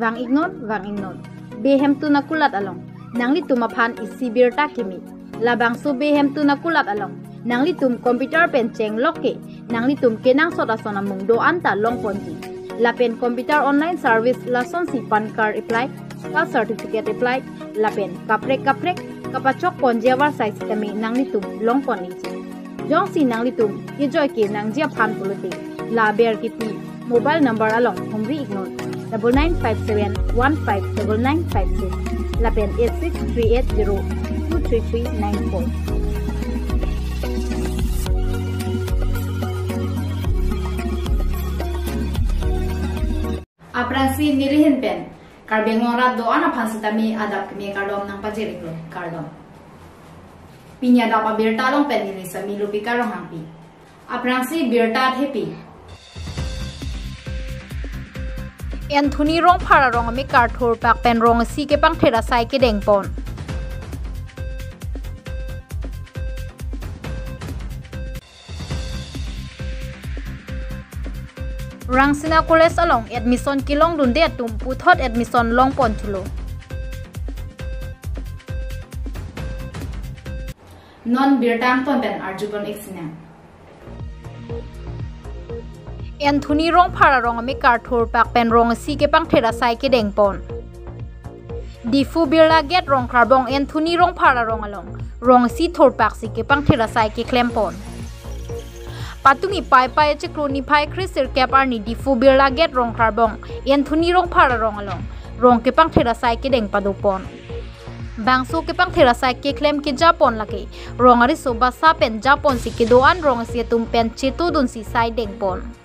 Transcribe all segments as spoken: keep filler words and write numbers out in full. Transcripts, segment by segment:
Vang-iknon, vang-iknon. Behemtun akulat along nanglitum aphan isi birta kimi. Labangso behemtun akulat along nanglitum computer pen chenglok ke nanglitum kenangsot ason amung do-an ta longponji. Lapen computer online service lasonsi PAN card apply, caste certificate apply, lapen kaprek kaprek kapachokponji avarsai sitame nanglitum longpon-ikji. Jongsi nanglitum kejoi ke nangji aphan pulote, la aber kipi mobile number along humri-iknon, double nine five seven one five double nine five six lapen eight six three eight zero two three three nine four. Aphrangsi nelihin pen Karbi Anglong arat do-an aphan sitame adap keme kardom nangpajir-iklo, kardom. Pini adap abirta along pen neli Sami Lupika Ronghangpi. Aphrangsi birta thepi. Anthony Rongphar arong amekar thurpak pen rong isi kepangther asai kedengpon. Rangsina College along admission kelongdunde atum puthot admission longponthulo. Non birta angton pen arjupon-ik sinang. Anthony Rongphar arong amekar thurpak pen rong isi kepangther asai kedengpon. Diphu Birla Gate Rongklarbong Anthony Rongphar arong along rong isi thurpaksi kepangther asai keklempon. Patumi Paipai achiklo niphai kre sirkep arni Diphu Birla Gate Rongklarbong Anthony Rongphar arong along rong kepangther asai kedeng padopon. Bangso kepangther asai keklem kejapon lake rong ariso basa pen japonsi kedo-an rong isi atum pen chetudunsi sai dengpon.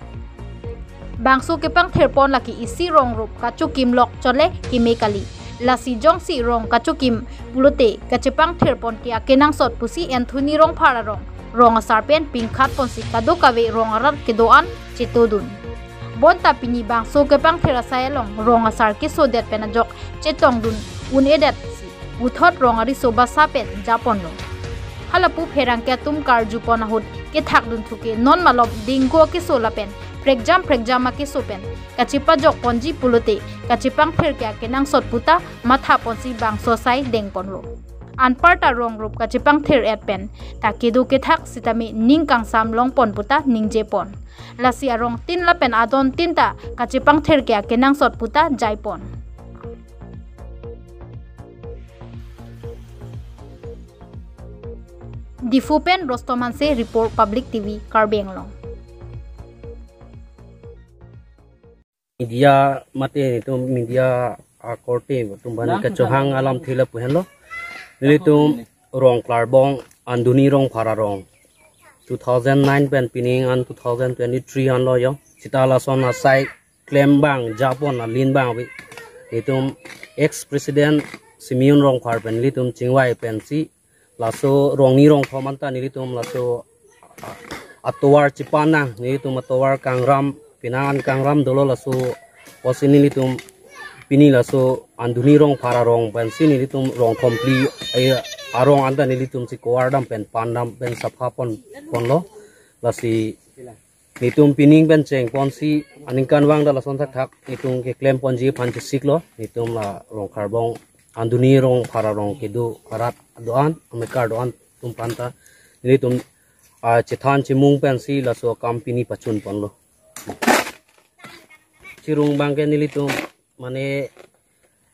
Bangso kepangtherpon lake isi rong rup kachokim lok chole keme kali. Lasi jongsi rong kachokim pulote kachepangtherpon ke akenangsot pusi Anthony Rongphar arong rong asar pen pingkhatponsi kadokave rong arat kedo-an chetudun. Bonta pini bangso kepangther asai along rong asar kesodet pen ajok chetongdun un-edetsi puthot rong ariso basa pen japonlo. Halapu pherangke atum karjupon ahut kethakdunthu ke non malom dengku akeso lapen prekjam prekjam akeso pen kachepajokponji pulote kachepangther ke akenangsot puta mathaponsi bangso asai dengponlo. Anparta rong rup kachepangther-et pen ta kedo kethak sitame ning kangsam longpon puta ningjepon. Lasi arong tin lapen adon tin ta kachepangther ke akenangsot puta jaipon. Diphu pen Rostom Hanse report, Public T V Karbi Anglong. Media mate nelitum media akorte atum aphan kachohang alamthe lapu henlo. Nelitum Rongklarbong Anthony Rongphar arong two thousand nine pen pining an two thousand twenty-three anlo yo. Sita lason asai klem abang japon alin abang ave. Nelitum ex president Simeon Rongphar pen nelitum chingvai pensi laso rong ni rong thom anta nelitum laso atovar chepan nang, nelitum atovar kangram, penang an kangram dolo laso pusi nelitum pini laso Anthony Rongphar arong pensi nelitum rong thom phli, eh, arong anta nelitum si kovar dam pen pan dam pen sapha pon ponlo. Lasi nelitum pining pen chengponsi aningkanvang ta lason thakthak nelitum keklemponji aphan chesiklo. Nelitum la Rongklarbong Anthony Rongphar arong kedo arat do-an, amekar do-an atum aphan ta nelitum, ah, chethan chemung pensi laso akam pini pachun ponlo. Chirung abangke nelitum mane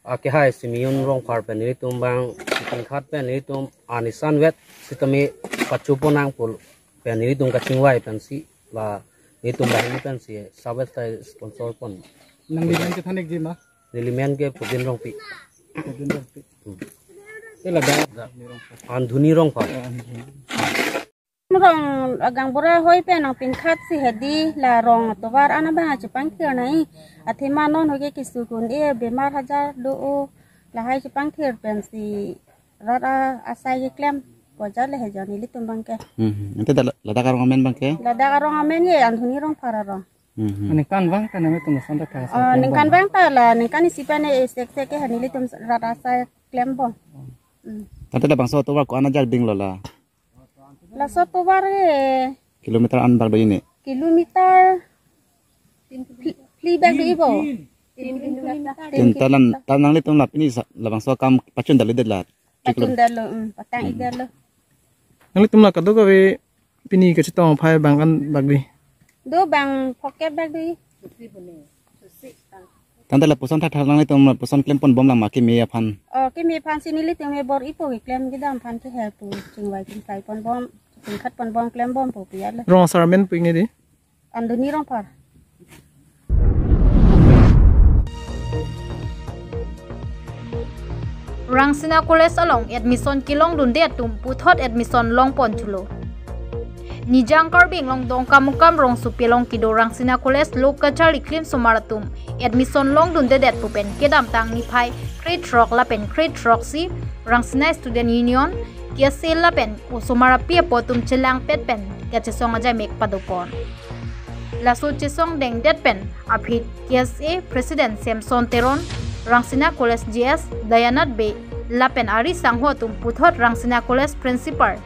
akehai Simeon Rongphar pen nelitum abang pingkhat pen nelitum an isan vet sitame pacho pon nang pu pen nelitum kachingvai pensi la nelitum banghini pensi sabet tai sponsor pon. Nangli men ke thanik ji ma? Neli men ke Pudin Rongpi. Pudin Rongpi. Hmm. Ke ladak. Anthony Rongphar. Oh, Anthony. Rong agang bura hoi pen nangpingkhat si hedi la rong atovar an abang chepangthir nai. Athema non hoike keso kun-e bemar hajar do-o lahai chepangthir pensi rat a-, asai keklem. Bojar le hejon nelitum abangke. Hmm, hmm. Ante da-, ladak arong amen abangke? Ladak arong amen ke Anthony Rongphar arong. Hmm, hmm. Ningkanvang ta nanglitum lason ta kasa Oh, klembom? Ningkanvang ta la ningkan isi pen e sek sek ke nelitum rat asai klembom. Hmm. Tangte labangso atovar ko-an ajak dinglo la? Laso atovar ke kilometer an bak do ini? Kilometer phli, phli bak do ibo. Tin, tin, tin, tin, ta lan, ta nanglitum la pini sa, labangso akam pachun dali det la. Pachun dalo, um, patang-ik dalo. Nanglitum la kadokave pini kachetong aphai bang an bak di. Do bang phokep bak di. Tangte lapuson thathar nanglitum lapuson klempon bomlang ma keme aphan. Oh, keme aphan si nelitum me bor-ipo keklem kedam aphan ke help pu chingvai chingsai pon bom, chingkhat pon bom klem bom pu piya le. Rong asar amen pu ingni di. Andoni Rongphar. Rangsina College along admission kelongdunde atum puthot admission longpon thulo. Nijang Karbi Anglong Dongkamukam rongsopi along kedo Rangsina College lo kacharli klimsomar atum admission longdundedet pu pen kedamtang niphai krethrok lapen krethrok si Rangsina Student Union, K S A lapen osomar api apo atum chelangpet pen kachesong ajaimek padopon. Laso chesong dengdet pen aphi K S A President Samson Teron, Rangsina College G S Dayanath Bey lapen ari sangho atum puthot Rangsina College Principal,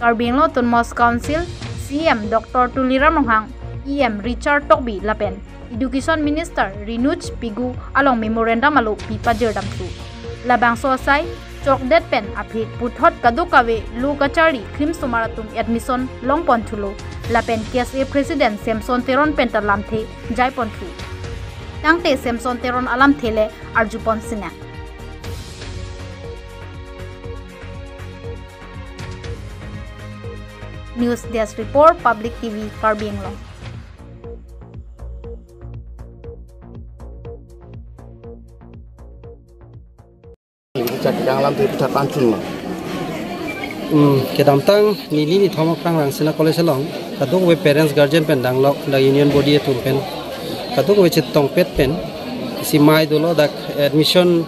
Karbi Anglong Autonomous Council C E M Doctor Tuliram Ronghang, E M Richard Tokbi lapen Education Minister Rinut Pegu along memorandum alo pi pajirdam thu. Labangso asai chokdet pen aphi puthot kadokave lo kacharli klimsomar atum admission longpon thulo. Lapen K S A President Samson Teron pen ta lamthe jaipon thu. Tangte Samson Teron alamthe le arjupon sinang. News Desk Report, Public T V, Karbi Anglong. Chak kang lam tu putar pancun ma. Hmm, kedamtang neli nithom aphrang Rangsina College along kadokave parents guardian pen danglok, dak union body atum pen kadokave chetongpet pen si mai dolo, dak admission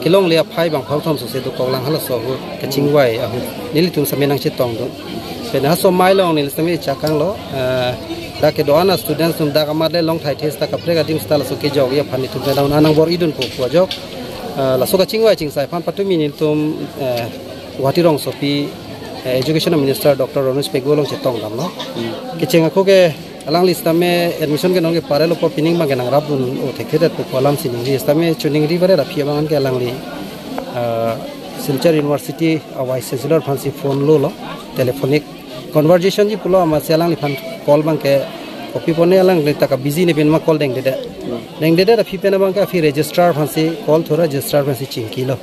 kelongle aphai bang phangthom sose dokoklang halaso ahut kachingvai ahut nelitum sitame nangchetongdun. Pen halaso mai along neli sitame chakanglo, eh, dak kedo-an a students atum dak amat le longthaithe seta kaprek adim seta laso kejokji aphan nelitum pen anang bor-idunpo pu ajok. Eh, laso kachingvai chingsai aphan patumi nelitum, eh, Guwahati rongsopi, eh, Education Minister Doctor Rinut Pegu along chetongdamlo. Kecheng ako ke alangli sitame admission ke nonke parelo pu pining abangke nangrapdun o thekthedetpo pu alam si ningri, sitame choningri bare aphi abang ke alangli, ah, Silchar University a Vice Chancellor aphansi phone lolo, telephonic conversation ji pulo, amatsi alangliphan call abangke kopi pone, alangli ta ka busy ne pen ma call dengdede. Dengdede aphi pen abangke aphi registrar aphansi call thu, registrar aphansi chingkilo.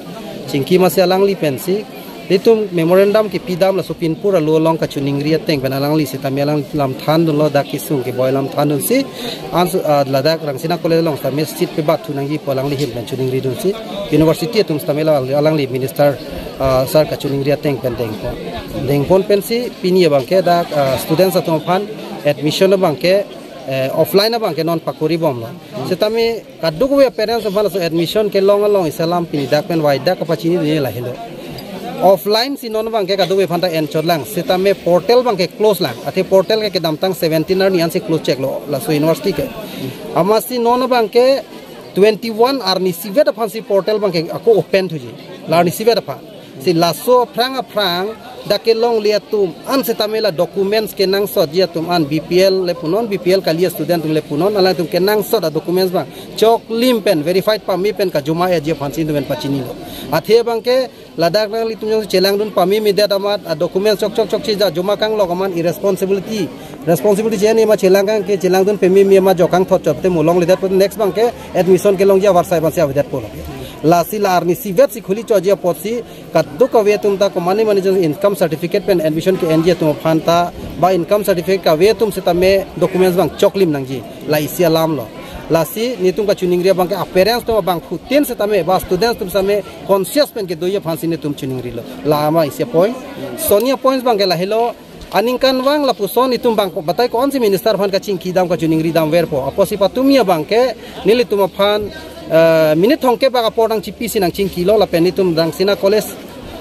Chingki amatsi alangli pensi nelitum memorandum kepidam laso pinpur alo along kachoningri ateng pen alangli sitame alang lamthandunlo, dak kesung keboi lamthandunsi ansu, ah, ladak Rangsina College along sitame seat pebat thu nangji pu alangli ahin pen choningridunsi university atum sitame la alangli minister, ah, sir kachoningri ateng pen dengpon. Dengpon pensi pini abangke dak, ah, students atum aphan admission abangke, eh, offline abangke non pakori bomlo. Sitame kadokave parents aphan laso admission kelong along isi alam pini dak pen vai dak kapachinidunji lahelo. Offline si non abangke kadokave aphanta enchotlang, sitame portal abangke close lang. Athe portal ke kedamtang seventeen arni ansi close cheklo laso university ke. Amatsi non abangke twenty-one arni isivet aphansi portal abangke ako open thuji. La arni isivet aphan. Si laso aphrang aphrang dak kelongle atum an sitame la documents kenangsotji atum an B P L le punon, B P L kali a student atum le punon, alangtum kenangsot a documents abang choklim pen verified pame pen kajoma-etji aphansi nelitum pen pachinilo. Athe abangke ladak nanglitum jongsi chelangdun pamemedet amat, a documents chok chok chokche ja joma kanglok amat irresponsibility. Responsibility cheni ma chelangkang ke chelangdun pameme ma jokang thot chot te mo longledet pu next abangke admission kelongji avarsai abangsi avedetpo lo. Lasi la arni isivet si khuli choji apotsi kadokave atum ta komane mane jongsi income certificate pen admission ke-enji atum aphanta ba income certificate kave atum sitame documents abang choklim nangji, la isi alamlo. Lasi nelitum kachoningri abangke a parents atum abangphutin sitame ba students atum sitame conscious pen kedoji aphansi nelitum choningrilo. La ama isi a point. Soni a points abangke lahelo, aningkanvang lapuson itum abang batai ko-ansi minister aphan kachingkidam kachoningridam verpo. Apotsi patumi abangke nelitum aphan, eh, minute thomkep bak apor nangchipisi nangchingkilo lapen nelitum Rangsina College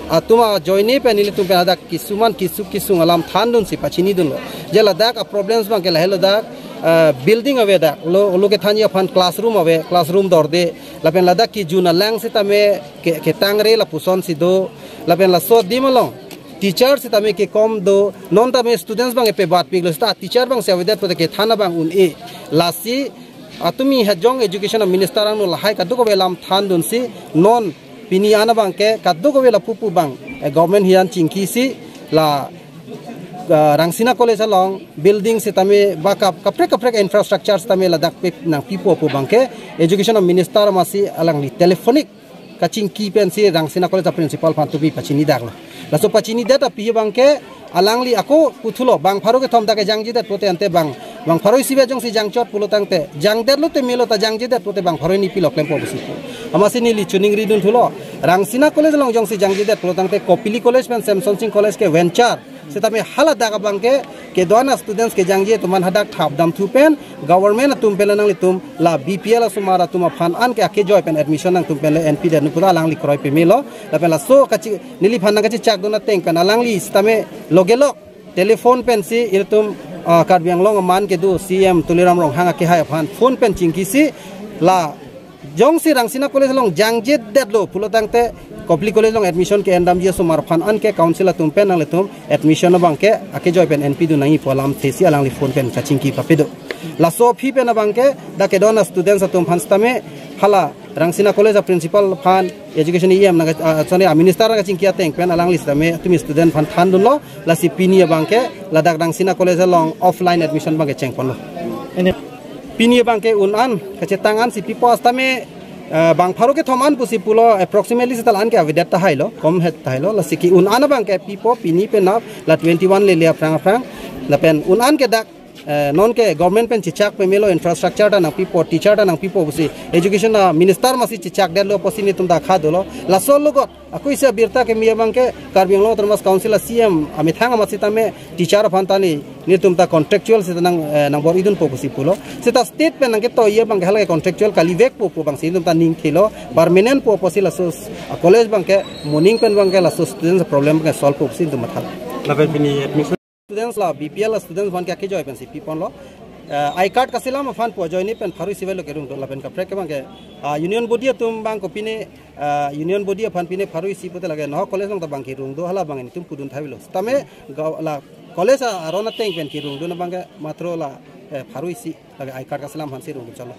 atum ajoine pen nelitum pen hadak kisuman kisuk kisung alam thandunsi pachinidunlo. Je ladak a problems abangke lahelo dak, eh, building ave dak lo, lo kethanji aphan classroom ave, classroom dorde. Lapen ladak kejun alang sitame ke, ketangre lapusonsi do. Lapen laso adim along teacher sitame kekom do, non tame students abang epebatpiklo seta teacher abangsi avedet pote kethan abang un-e. Lasi Atumi hejong education minister angno lahai kadokave alam thandunsi non pini an abangke kadokave lapu pu abang, eh, government hian chingkisi la, ah, Rangsina College along building sitame ba kap-, kaprek kaprek infrastructure sitame ladak pe nangpipo pu abangke education minister amatsi alangli telephonic kachingki pensi Rangsina College a principal aphan tumi pachini daklo. Laso pachini det aphi abangke alangli ako puthulo, bang pharo kethom dak jangjedet pulote ante bang, bang pharo isi ave jongsi jangchot pulo tangte, jangdetlo te melo ta jangjedet pulote bang pharo hini pilo klempo pusi pu. Amatsi neli choningridun thulo, Rangsina College along jongsi jangjedet pulo tangte Kopili College pen Semson Sing College ke venture. Sitame haladak abangke kedo-an a students kejangje atum aphan hadak thapdamthu pen government atum pen nanglitum la B P L asomar atum aphan anke akejoi pen admission nangtum pen le enpidetnon pu ta alangli kroi pemelo. Lapen laso kachi neliphan nangkachichakdun ateng pen alangli sitame logelok telephone pensi ilitum, ah, Karbi Anglong aman kedo C M Tuliram Ronghang akehai aphan phone pen chingkisi la jongsi Rangsina College along jangjedetlo pulo tangte Kopili College along admission ke-endamji asomar aphan anke council atum pen nanglitum admission abangke akejoi pen enpidun nangji pu alamthesi alangli phone pen kachingki papedo. Laso aphi pen abangke dak kedo-an a students atum aphan sitame hala Rangsina College a principal aphan education E M nangka, ah, sorry, a minister nangkachingki ateng pen alangli sitame atumi student aphan thandunlo, lasi pini abangke ladak Rangsina College along offline admission abangke chengponlo. Pini abangke un-an kachetang ansi pipo sitame, eh, bang pharo kethom an pusi pulo, approximately seta la-an ke avedet tahailo, komhet tahailo, lasi ke-un-an abangke pipo pini penap la twenty-one lele aphrang aphrang, lapen un-an ke dak, eh, non ke government pen chichak pemelo, infrastructure ta nangpipo, teacher ta nangpipo pusi education a minister amatsi chichakdetlo pusi netum dak ha dolo. Laso alogot ako isi abirta keme abangke Karbi Anglong Autonomous Council a C M amethang amat sitame teacher aphan ta ne netum ta contractual sita nang, eh, nangbor-idunpo pusi pulo. Sita state pen nangketoiji abangke hala contractual kalivekpo pu abangsi netum ta ning thelo, permanent po pusi laso a college abangke moning pen abangke laso students problem abangke solve po pusi netum matha. Lapen pini admission students la B P L students aphan ke akejoi pensi piponlo. Eh, I card kaselam aphan pu ajoine pen pharo isi avelo kerungdo lapen kaprek ke abangke, ah, union body atum abang kopine, ah, union body aphan pine pharo isi pulote lake no college along ta abang kerungdo, hala abang netum pudun thailo. Sitame gaon la college a-, aron ateng pen kerungdun abangke matro la, eh, pharo isi lake I card kaselam aphansi rungdun chotlo.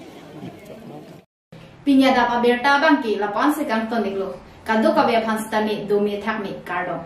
Pini adap abirta abangke lapu-ansi kangton-iklo. Kadokave aphan sitame dome thakme kardom.